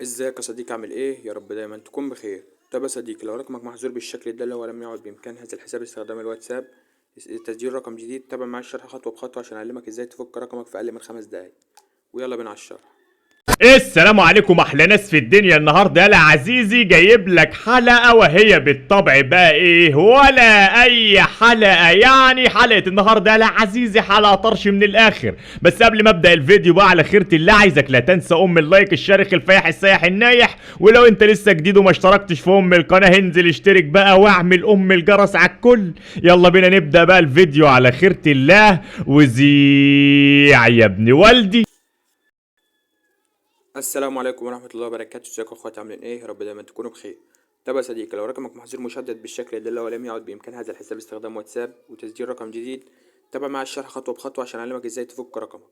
ازيك يا صديقي؟ عامل ايه؟ يا رب دايما تكون بخير. طب يا صديقي، لو رقمك محظور بالشكل ده اللي هو لم يعد بامكان هذا الحساب استخدام الواتساب تسجيل رقم جديد، تابع معايا الشرح خطوة بخطوة عشان اعلمك ازاي تفك رقمك في اقل من 5 دقايق. ويلا بينا على الشرح. السلام عليكم احلى ناس في الدنيا. النهارده يا عزيزي جايب لك حلقة، وهي بالطبع بقى ايه ولا اي حلقة، يعني حلقة النهارده يا عزيزي حلقة طرش من الاخر. بس قبل ما ابدا الفيديو بقى على خيرة الله، عايزك لا تنسى ام ال like الشارخ الفايح السايح النايح، ولو انت لسه جديد وما اشتركتش في ام القناة انزل اشترك بقى واعمل ام الجرس على الكل. يلا بينا نبدا بقى الفيديو على خيرة الله. وزيع يا ابن والدي. السلام عليكم ورحمة الله وبركاته. ازيكم يا اخواتي؟ عاملين ايه؟ يا رب دايما تكونوا بخير. طب يا صديقي، لو رقمك محظور مشدد بالشكل ده اللي هو لم يعد بامكان هذا الحساب استخدام واتساب وتسجيل رقم جديد، تابع معايا الشرح خطوة بخطوة عشان اعلمك ازاي تفك رقمك.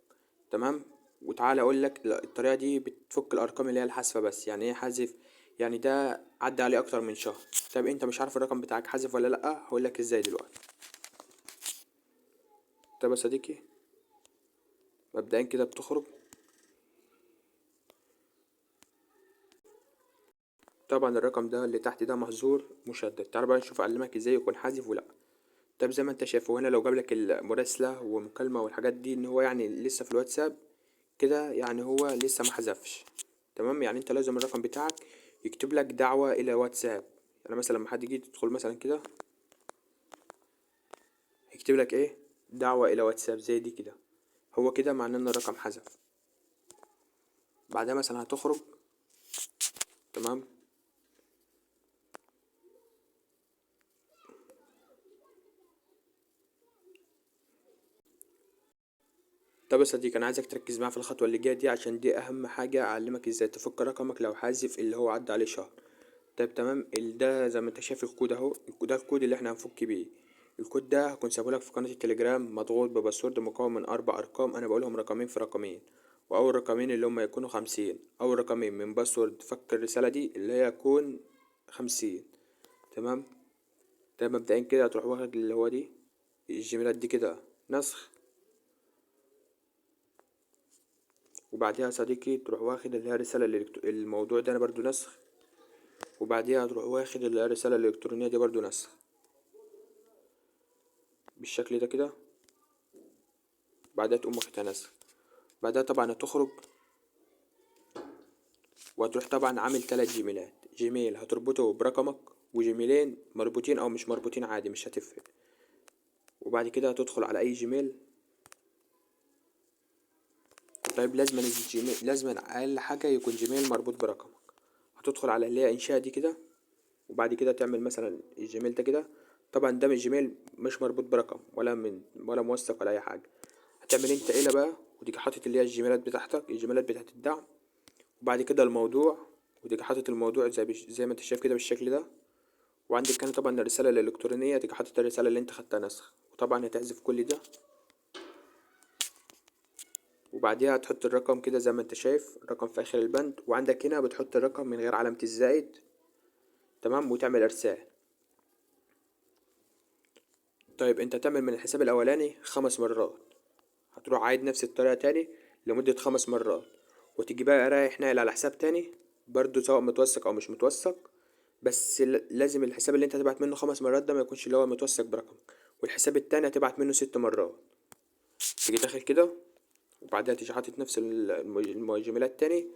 تمام؟ وتعالى اقول لك الطريقة دي بتفك الارقام اللي هي الحذفه بس. يعني ايه حذف؟ يعني ده عدى عليه اكتر من شهر. طب انت مش عارف الرقم بتاعك حذف ولا لا؟ هقول لك ازاي دلوقتي. طب يا صديقي، مبدئيا كده بتخرج. طبعا الرقم ده اللي تحت ده محظور مشدد. تعال بقى نشوف اعلمك ازاي يكون حذف ولا. طب زي ما انت شايف هنا لو جابلك المراسلة ومكالمة والحاجات دي ان هو يعني لسه في الواتساب كده، يعني هو لسه ما حذفش. تمام؟ يعني انت لازم الرقم بتاعك يكتب لك دعوة الى واتساب. يعني مثلا لما حد يجي تدخل مثلا كده يكتب لك ايه؟ دعوة الى واتساب زي دي كده، هو كده معناه ان الرقم حذف. بعدها مثلا هتخرج. تمام؟ طب يا صديقي، انا عايزك تركز معايا في الخطوة اللي جاية دي عشان دي اهم حاجة اعلمك ازاي تفك رقمك لو حذف اللي هو عدى عليه شهر. طيب تمام. ده زي ما انت شايف الكود اهو، ده الكود اللي احنا هنفك بيه. الكود ده هكون سايبه لك في قناة التليجرام، مضغوط ب password مكون من 4 ارقام، انا بقولهم رقمين في رقمين، واول رقمين اللي هم يكونوا 50، اول رقمين من password فك الرسالة دي اللي هي يكون 50. تمام؟ طيب مبدئيا كده هتروح واخد اللي هو دي الجيميلات دي كده نسخ، وبعديها يا صديقي تروح واخد اللي هي الرسالة الموضوع ده انا برضو نسخ، وبعديها تروح واخد اللي هي الرسالة الإلكترونية دي برضو نسخ بالشكل ده كده. بعدها تقوم واخدها نسخ. بعدها طبعا هتخرج وهتروح طبعا عامل 3 جيميلات، جيميل هتربطه برقمك وجيميلين مربوطين او مش مربوطين عادي مش هتفرق. وبعد كده هتدخل على اي جيميل. طيب لازم الجيميل، لازم اقل حاجة يكون جيميل مربوط برقمك. هتدخل على اللي هي انشاء دي كده، وبعد كده تعمل مثلا الجيميل ده كده. طبعا ده من جيميل مش مربوط برقم ولا من ولا موثق ولا اي حاجة. هتعمل انت ايه بقى؟ وتيجي حاطط اللي هي الجيميلات بتاعتك، الجيميلات بتاعت الدعم، وبعد كده الموضوع، وتيجي حاطط الموضوع زي ما انت شايف كده بالشكل ده. وعندك كان طبعا الرسالة الإلكترونية، تيجي حاطط الرسالة اللي انت خدتها نسخ، وطبعا هتحذف كل ده. وبعديها هتحط الرقم كده زي ما انت شايف، الرقم في اخر البند، وعندك هنا بتحط الرقم من غير علامة الزائد. تمام؟ وتعمل ارسال. طيب انت تعمل من الحساب الاولاني 5 مرات، هتروح عايد نفس الطريقة تاني لمدة 5 مرات، وتيجي بقى رايح ناقل على حساب تاني برضو سواء متوثق او مش متوثق، بس لازم الحساب اللي انت هتبعت منه 5 مرات ده ما يكونش اللي هو متوثق برقمك، والحساب التاني هتبعت منه 6 مرات. تيجي داخل كده، وبعدها تيجي حاطط نفس الجيميلات تاني،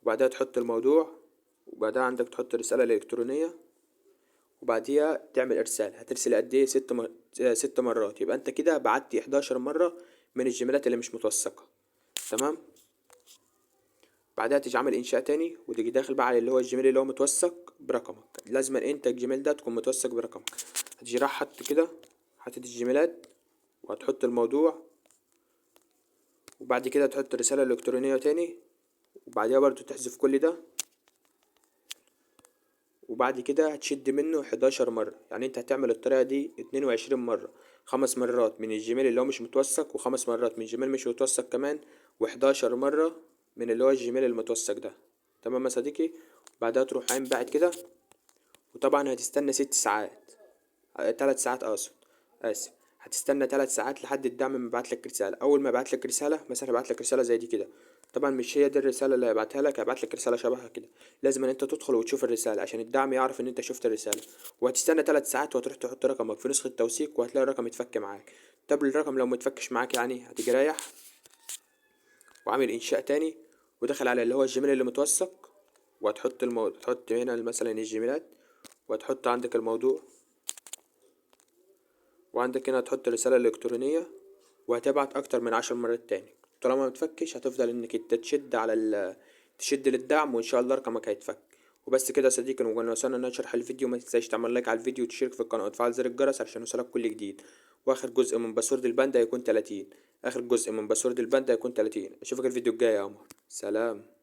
وبعدها تحط الموضوع، وبعدها عندك تحط الرسالة الإلكترونية، وبعديها تعمل إرسال. هترسل قد إيه؟ 6 مرات. يبقى أنت كده بعت 11 مرة من الجيميلات اللي مش متوثقة. تمام؟ بعدها تيجي عامل إنشاء تاني، وتيجي داخل بقى على اللي هو الجيميل اللي هو متوثق برقمك. لازم أنت الجيميل ده تكون متوثق برقمك. هتيجي رايح حاطط كده، حاطط الجيميلات، وهتحط الموضوع، وبعد كده تحط الرسالة الإلكترونية تاني، وبعديها برضو تحذف كل ده، وبعد كده هتشد منه 11 مرة. يعني انت هتعمل الطريقة دي 22 مرة، 5 مرات من الجيميل اللي هو مش متوثق، وخمس مرات من جيميل مش متوثق كمان، وحداشر مرة من اللي هو الجيميل المتوثق ده. تمام يا صديقي؟ بعدها تروح عين بعد كده، وطبعا هتستنى 6 ساعات، 3 ساعات اقصد، اسف، هتستنى 3 ساعات لحد الدعم ما يبعتلك رسالة. أول ما يبعتلك رسالة، مثلا يبعتلك رسالة زي دي كده، طبعا مش هي دي الرسالة اللي هيبعتها لك، هيبعت لك رسالة شبهها كده. لازم ان انت تدخل وتشوف الرسالة عشان الدعم يعرف ان انت شفت الرسالة. وهتستنى 3 ساعات وهتروح تحط رقمك في نسخة توثيق وهتلاقي الرقم اتفك معاك. طب الرقم لو متفكش معاك يعني هتيجي رايح وعامل انشاء تاني ودخل على اللي هو الجيميل اللي متوثق، وهتحط الموضوع، تحط هنا مثلا الجيميلات، وهتحط عندك الموضوع، وعندك هنا تحط الرسالة الإلكترونية، وهتبعت أكتر من 10 مرات تاني. طالما ما تفكش هتفضل إنك انت تشد على تشد للدعم، وإن شاء الله رقمك هيتفك. وبس كده يا صديقي، وكنا وصلنا لشرح الفيديو. ما تنساش تعمل like على الفيديو وتشترك في القناة وتفعل زر الجرس عشان يوصلك كل جديد. واخر جزء من password الباندا هيكون 30. اخر جزء من password الباندا هيكون 30. اشوفك الفيديو الجاي يا قمر. سلام.